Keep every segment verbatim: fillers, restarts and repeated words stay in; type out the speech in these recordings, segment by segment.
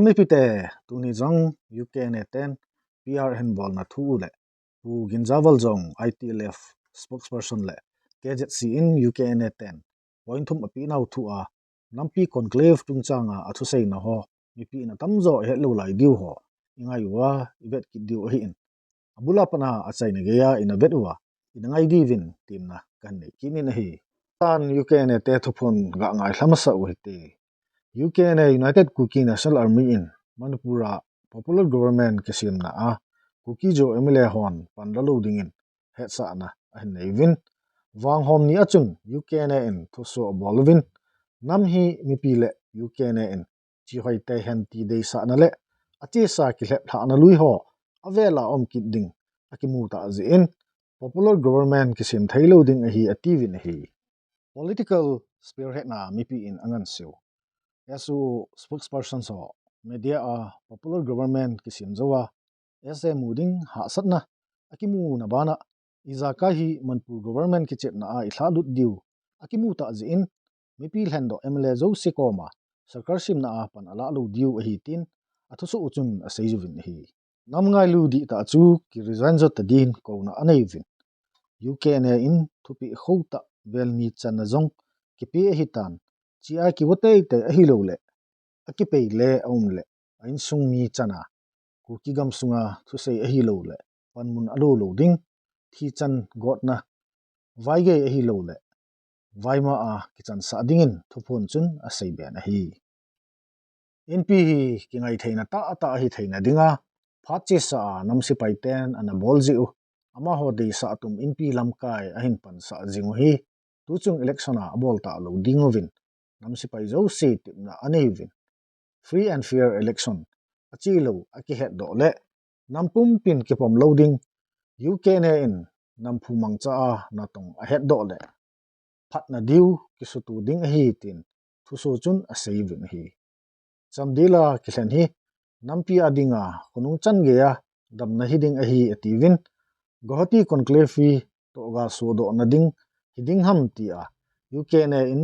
Mipite, tuni jong U K N A ten P R hin bolna thu u le Pu Ginjawal jong I T L F spokesperson le K Z C in U K N A ten point thum api nau thu a nampi conclave chungchanga athuseina ho mipi in atamjo ihet lou lai diu ho ingai uva ivet kit diu ahin. Abula pana achaina geiya ina vet uva ina ngai diuvin temna kahin nei kit in ahi. Tan U K N A te thuphon ga ngai lha masa u hite. U K N A United Kuki National Army in Manipur a popular government kisemna a Kuki Zo M L A hon pan la lou dingin hetsahna ahin nei uvin. Vanghom ni a chun U K N A in thuso abol uvin nam hi mipi le U K N A in chihoi tei hen ti deisahna le achesa kilhep lhahna lui ho avela um kit ding akimu tah jeh in popular government kisem thei lou ding ahi atiuvin ahi. Political spearhead na mipi in anganseu S O spokesperson ho media a popular government kisem jouva S A mu ding hahsatna akimu na bana ijakai hi Manipur government kichepna a ilhahlut diu akimu tah jeh in mipi lhendoh M L A jouse koma sorkar semna a pan alah lou diu ahi tin athuso u chun asei uvin ahi. Nam ngailu dihtah chu kiresign jo ta din kouna anei uvin. U K N A in thupeh khou tah vel ni channa jong kipe ahitan, chia kivo teitei ahilou le akipei le aum le a insung mi chana Kuki gamsunga thusei ahilou le panmun alo lou ding, thi chan gotna, vaigei ahilou le vaima a kichansah dingin thuphon chun asei ben ahi. Inpi hi kingai theina tahtah ahi theina dinga phat chesa a nam sepai ten ana bol jeh u amaho deisah tum Inpi lamkai ahin pansah jing u hi tuchung election a abol talou ding uvin nam sepai jouse tepna anei uvin. Free and fair election achelou akihetdoh le nam pumpin kipom lou ding, U K N A in nam phu mangcha a natong ahetdoh le phatna diu kisuto ding ahi tin thuso chun asei uvin ahi. Chamdel a kilhen hi nampi a dinga khonung chan geiya damna hiding ahi atiuvin. Guwahati conclave hi toh ga sodohna ding hiding ham tia U K N A in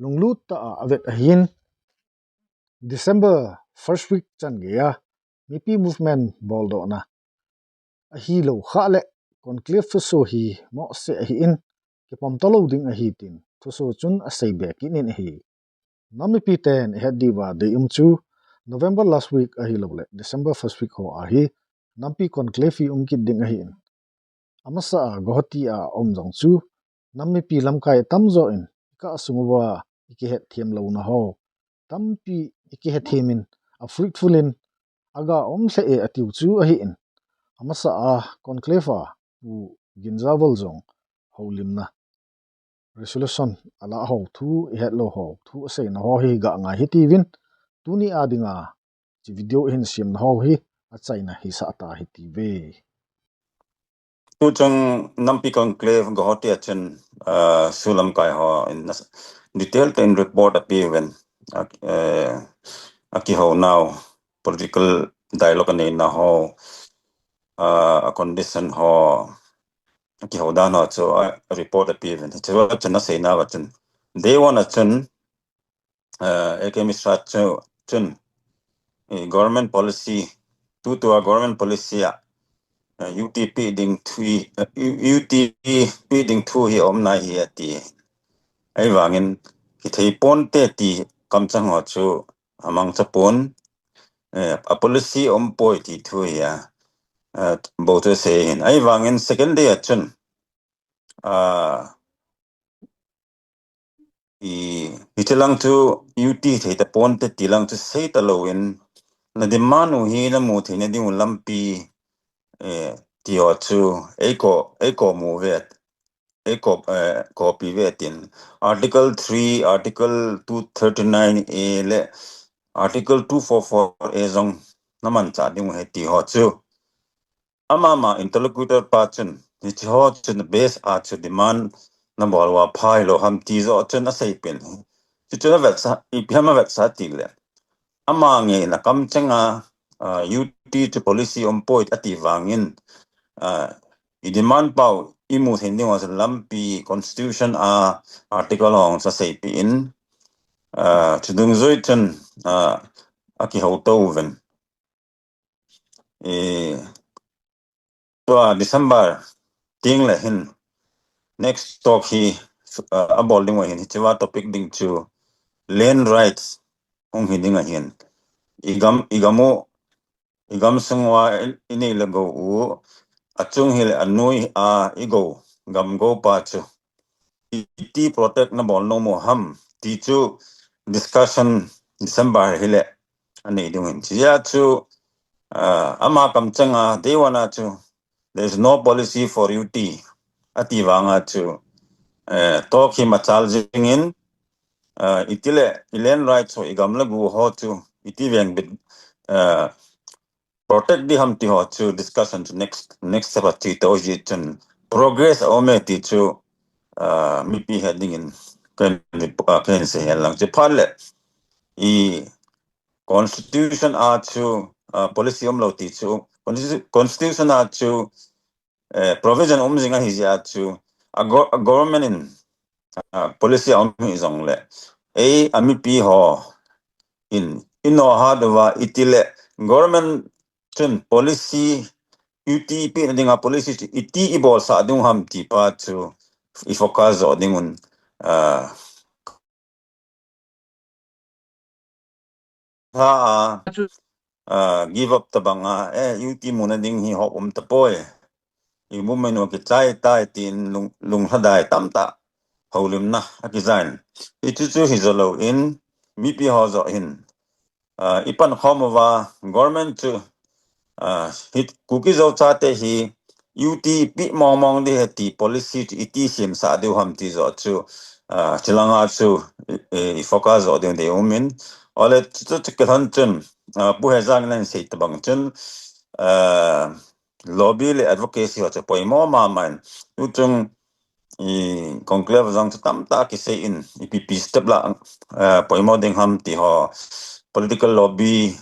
lunglut tah a avet ahin, December first week chan geiya mipi movement boldohna ahilou khah le conclave thuso hi mohseh ahin kipom talou ding ahi tin thuso chun asei be kit in ahi. Nam mipi ten ihet diuva deium chu November last week ahilou le December first week ho ahi nampi conclave hi um kit ding ahin. Amasa a Guwahati a um jong chu nam mipi lamkai tamjo in ikah sung uva ikihetthem louna ho tampi ikihetthem in a fruitful in aga um lheh e atiu chu ahin. Amasa a conclave a Pu Ginjawal jong houlimna resolution alah ho thu ihet lou ho thu aseina ho hi ga ngai hitiuvin, tuni a dinga chi video ihin semna ho hi achaina hisah ta hitiuve. Tuchung nampi conclave Guwahati a chun, ah, SoO lamkai ho in detail tah in report apeuvin, ah, eh, akihou nau political dialogue aneina ho, ah, a condition ho, akihou dan ho chu, ah, report apeuvin. Chua chun aseina uva chun day one a chun, ah, A K Mishra chu chun, eh, government policy, tutua government policy a, ah, U T pe ding thu hi, ah, U-, U T pe ding thu hi aum nai hi ati. Ahivangin kithei ponte ti kamcheng ho chu amangcha pon, eh, a policy umpoi ti thu hi a, ah, bou chu asei hin. Ahivangin second day a chun, ah, i, hitilang chu U T thei taponte tilang chu sei talouvin, na demand u hi namu theina diu lampi, eh, ti ho chu eiko, eiko mu ve, eiko, eh, copy ve tin. Article three, Article two thirty-nine A le Article two forty-four A jong namanchah diu ahi ti ho chu. Amama interlocutor pa chun, hichi ho chun base a chu demand nabol uva pha hilou ham ti joh chun aseipeh in. Chuchun avetsah, ipi ham avetsah tile. Ama ngeina kamchenga, ah, U T chu policy umpoi ati vangin, ah, i demand pau imu thei diu a chu lampi constitution a article ho chu aseipeh in, ah, chudungjui chun, ah, akihou tou uvin. I, tua December teng le hin next talk hi, uh, abol ding u ahin, hichea topic ding chu land rights hung hi ding ahin. I gam, i gam u, i gam sung uva i, i nei le gou u, achung hi le anoi a i gou, gam gou pa chu iti protect na bol nom u ham ti chu discussion December hi le anei ding u ahin. Hichea chu, uh, ama kamcheng a, day one a chu, "There is no policy for U T," ati vang a chu, uh, talk hi machal jing in, uh, iti le, i land rights ho, i gam le gou ho chu iti veng bit, uh, protect ding ham ti ho chu discussion chu next, next step a ti to ji chun progress a um e ti chu, uh, mipi he ding in kan, uh, kan sei hen lang. Chuphat le i constitution a chu, uh, policy um lou ti chu, constitu-, constitution a chu, eh, provision um jing ahi jeh a chu, a go-, a government in, ah, policy a um hi jong le, ei, a mipi ho in, i nohat uva iti le government chun policy U T pe na ding a policy chu iti i bolsah ding u ham ti pa chu i focus jo ding un, ah, ha a, ah, give up tabang a, eh, U T mu na ding hi hop um tapoi. I movement u kichai tai tin lung, lunglhadai tamtah houlimna a kijan. Hichu chu hi jo lou in, mipi ho jo hin, ah, i pan khom uva, government chu, ah, hi Kuki Zo chate hi U T pe mong mong ding ahi ti policy chu iti semsah diu ham ti jo chu, ah, chulang a chu, eh, i focus jo ding dei um in. Ole chu, chu, chu kilhon chun, ah, Pu Hejang in ahin sei tabang chun, ah, lobby le advocacy ho chu poimo mama in. Tuchung i conclave jong chu tamtah kisei in, ipi pi step la, eh, poimo ding ham ti ho, political lobby,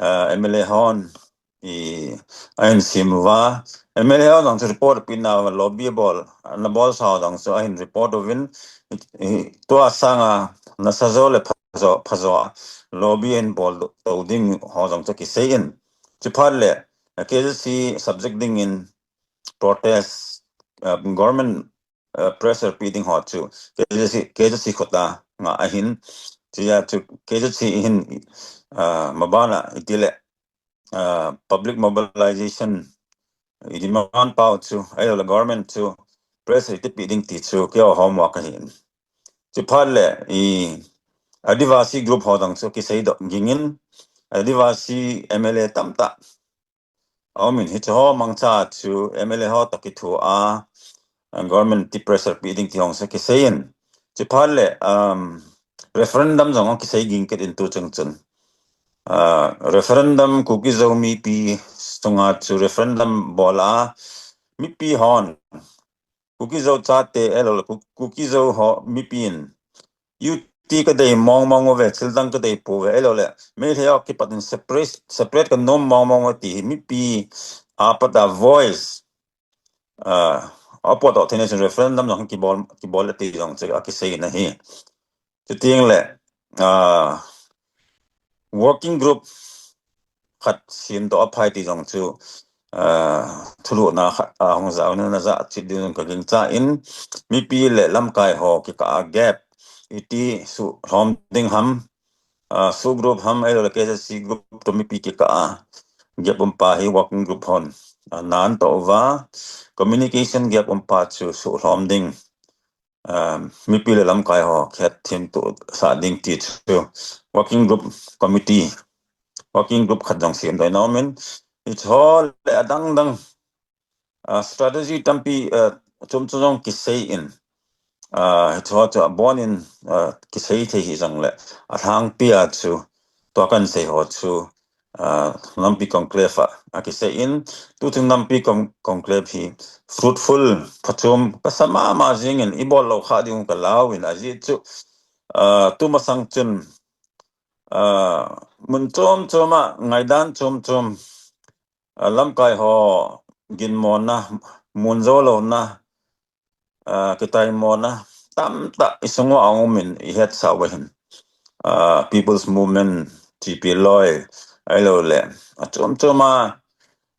eh, M L A hon i, ahin sem uva, M L A hon jong chu report pe na lobby bol, na bolsa jong chu ahin report uvin, i, i, tua sanga nasa jo le pha jo, pha jo lobby ahin bol tou ding ho jong chu kisei in. Chuphat le, eh, K Z C subject ding in, protest, uh, government, uh, pressure pe ding ho chu K Z C, K Z C khut a nga ahin, chuti a chu K Z C hin, uh, maban a iti le, uh, public mobilization i demand pau chu, ahilou le government chu pressure iti pe ding ti chu keiho homework ahin. Chuphat le i Adivasi group ho jong chu kisei doh ging in, Adivasi M L A tamtah a um in, hichu ho mangcha chu M L A ho toh kitho a, government ti pressure pe ding ti ho jong chu kisei in. Chuphat le, um, referendum jong kisei ging kit in tuchung chun. Ah, referendum Kuki Zo mipi sunga chu referendum bol a mipi hon Kuki Zo chate, ahilou le Ku-, Kuki Zo ho mipi in U T kadei mong mong uve, thil dang kadei pouve, ahilou le Meitei ho kipat in separate, separate kanom mong mong uve ti hi mipi a pat a voice, ah, apot doh theina chun referendum jong kibol, kibol e ti jong chu akisei in ahi. Chuteng le, ah, working group khat sem doh aphai ti jong chu, ah, thulhuhna khat, ah, hung jao na, na ja chit ding jong ka gingcha in, mipi le lamkai ho kikah a gap iti suhlhom ding ham, ah, SoO group ham, ahilou le K Z C group toh mipi kikah a gap um pa hi working group hon, ah, na an toh uva, communication gap um pa chu suhlhom ding, um, mipi le lamkai ho kihet themto sah ding ti chu working group committee, working group khat jong sem doh in aum in, hichu ho le adang dang, ah, strategy tampi, ah, chom chom jong kisei in, ah, hichu ho chu abon in, ah, kisei thei hih jong le alhangpi a chu tua kahin sei ho chu, ah, Nampi Conclave a, akisei in, tuchung Nampi Con-, Conclave hi fruitful, phachom kasa mama jing in, ibol lou kha ding ka lau in, ajeh chu, ah, tumasang chun, ah, mun chom chom a, ngaidan chom chom, ah, lamkai ho ginmona, mun jou louna, ah, kitaimona tamtah i sung uva aum in i hetsah uva hin, ah, People's Movement G P loi, ahilou le, achom chom a,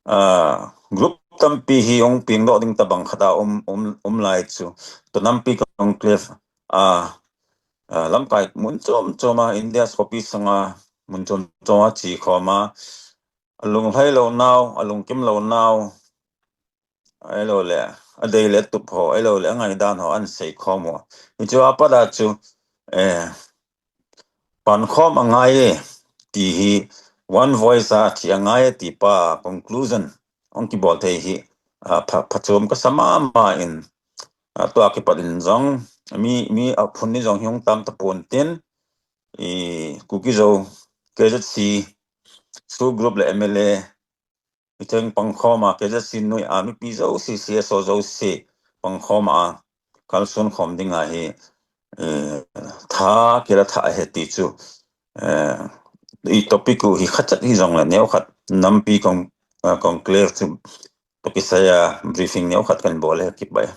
ah, group tampi hi hung pengdoh ding tabang khat a um, um, um lai chu. Tua nampi conclave, ah, ah, lamkai mun chom chom a, India khopi sanga mun chom chom a che khom a, alunglhai lou nau, alungkim lou nau, ahilou le, adei le tup ho, ahilou le, angaidan ho, ahin sei khom u. Hichu apat a chu, eh, pankhom angai e, ti hi, one voice a thi angai e, ti pa conclusion hung kibol thei hi, ah, pha, phachom kasa mama in, ah, tua kipat in jong, mi, mi aphun ni jong hi hung tam tapon tin, i, Kuki Zo, K Z C, SoO group le M L A, hicheng pangkhom a, K Z C noi a, mipi jouse, C S O jouse, pangkhom a, kalson khom ding ahi, eh, tha, kila tha ahi ti chu, eh, i topic u hi khat chat hi jong le neo khat, nampi con-, eh, conclave chu, toh kisai a briefing neo khat kahin bol e, kipa e.